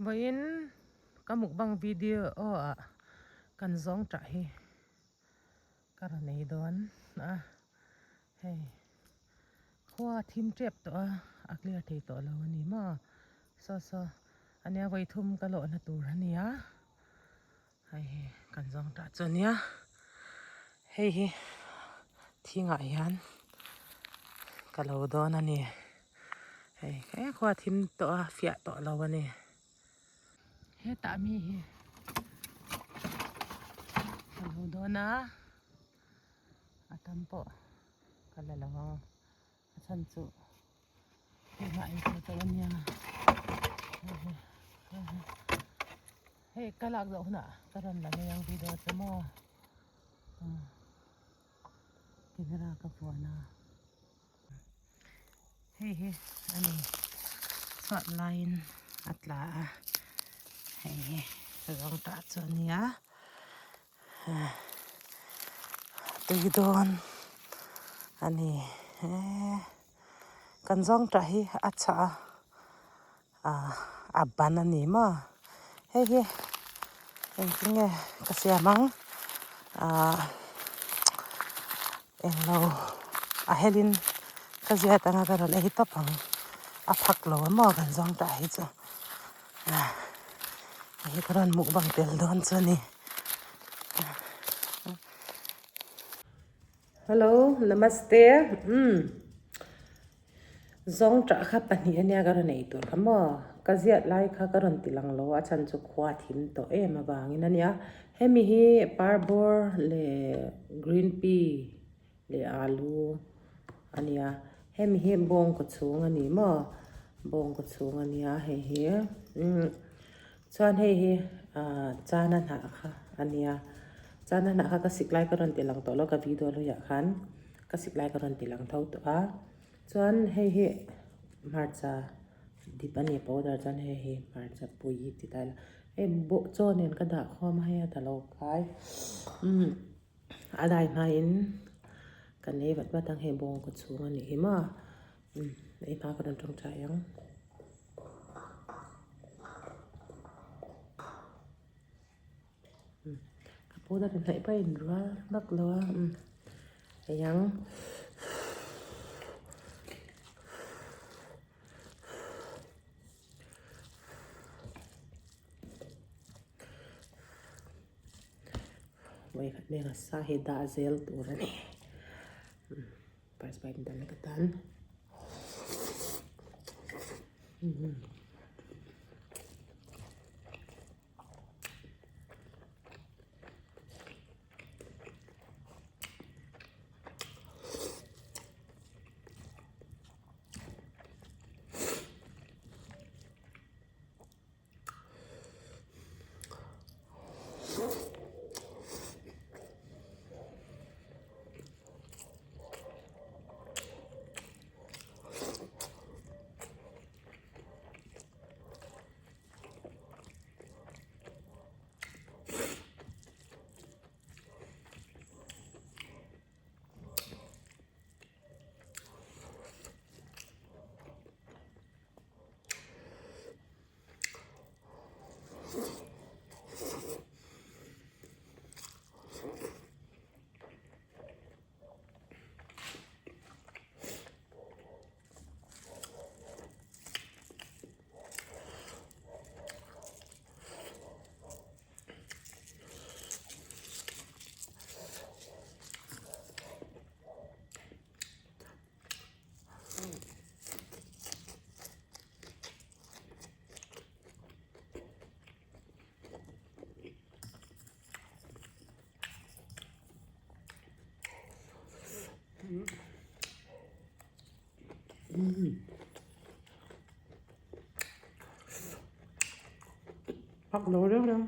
Vawiin ka mukbang video ah kan zawng tah hi ka rawn ei dawn a, hei khua a thim tep tawh a, a clear thei tawh lo a ni maw, saw saw ania vawi thum ka lawhna tur a nia, hei hi kan zawng tah chu a nia, hei hi thingah hian ka lo dawn a ni, hei he khua a thim tawh a fiah tawh lo a ni. Hetah mi hi ka lo dawn a, a tam pawh ka la lo ang a chhan chu hei ei tur tawh a nia hei ka lak loh hunah ka rawn la ngei ang video chu maw camera ka vuan a. Hei hi a ni chhuat laiin a tla a hei hi zawng tah chu a nia tui dawn a ni kan zawng tah hi a chhah a ah a ban a ni maw hei hi engtin nge ka siam ang ah englo a helin ka ziat anga ka rawn ei tawp ang a phak lo a maw kan zawng tah hi chu ah hei hi ka rawn mukbang tel dawn chu a ni. Hello namaste umm. Zawng tah kha pahnih ania ka rawn ei tur kha maw? Ka ziat lai kha ka rawn ti lang lo a chhan chu khua thim tawh em avangin ania. Hemi hi parbawr leh green pea leh alu ania. Hemi hi bawngkaw chhung a ni maw? Bawngkaw chhung ania hei hi umm chuan hei hi ah chana hnah kha ania. Chana hnah kha ka sik lai ka rawn ti lang tawh lo ka video luiah khan. Ka sik lai ka rawn ti lang tho tawh a, chuan hei hi hmarcha dip a ni powder chuan hei hi hmarcha pui ti ta ila hei bawh chaw nen ka dah khawm a hei a ta lo kai umm a dai hmain kan ei vat vat ang hei bawngkaw chhung a nih hi maw umm ei hma ka rawn tawngtai ang. Ka powder in hnaih pawh a inrual vak lo a hei ang vawikhat vel a sa hi dah zel tur a ni first bite dan ka tan. Phak lo reuh reuh.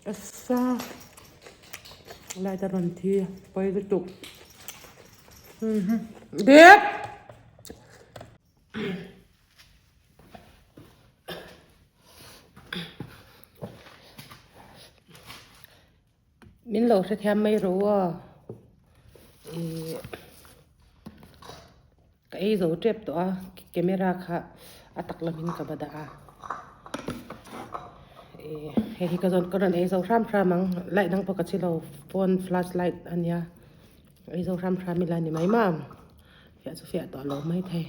Asa light a rawn thi pawi lutuk Dep. Min lo hrethiam mai rawh aw ih ka ei zo tep tawh a camera kha a tak lamin ka va dah a ih hei hi ka zawn ka rawn ei zo hram hram ang light dang pawh ka chhi lo phone flash light a nia ei zo hram hram ila ni mai maw fiah chu fiah tawh lo maithei.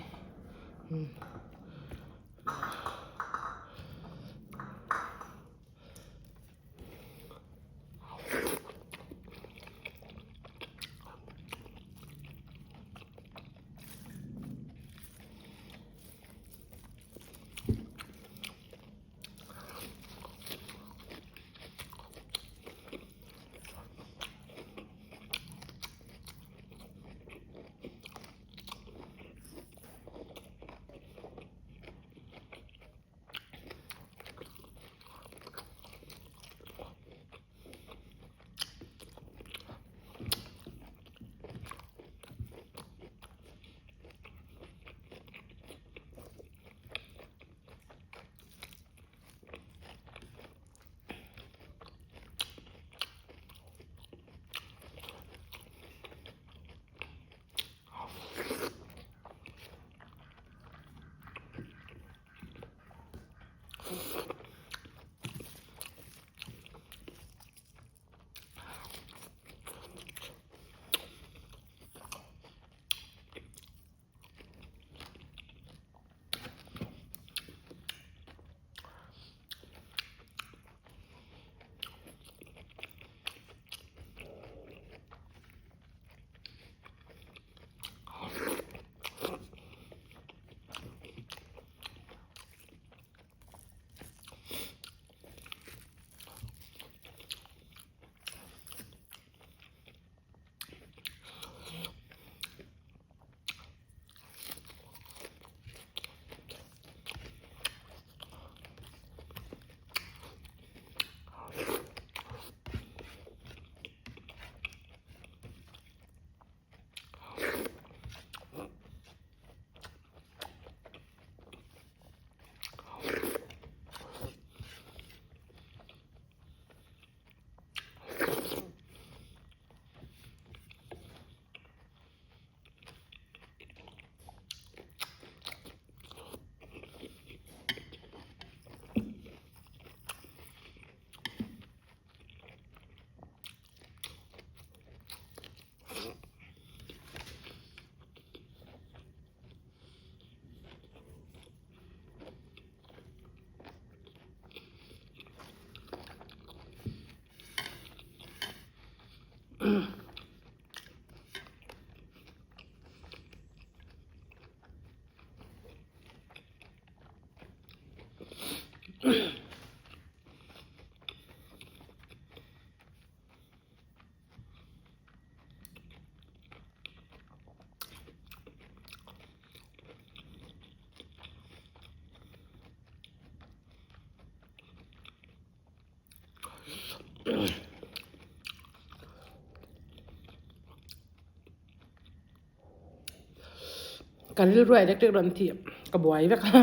Ka rilru ah electric rawn thih ka buai vek a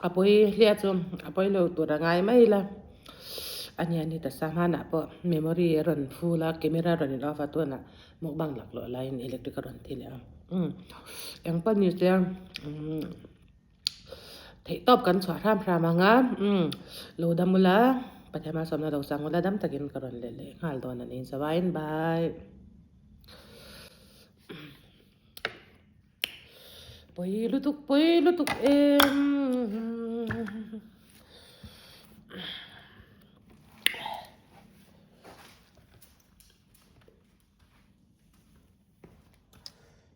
a pawi hliah chu a pawi lo tur a ngai mai ila a nia ni ta sa hmanah pawh memory a rawn full a camera a rawn in off a tunah mukbang laklawh laiin electric a rawn thi leh a umm eng pawh ni se umm theih tawp kan chhuah hram hram ang a umm lo dam ula Pathian malsawmna lo chang ula dam takin ka rawn let leh nghal dawn a ni zawaiin bye. Pawi lutuk pawi lutuk em.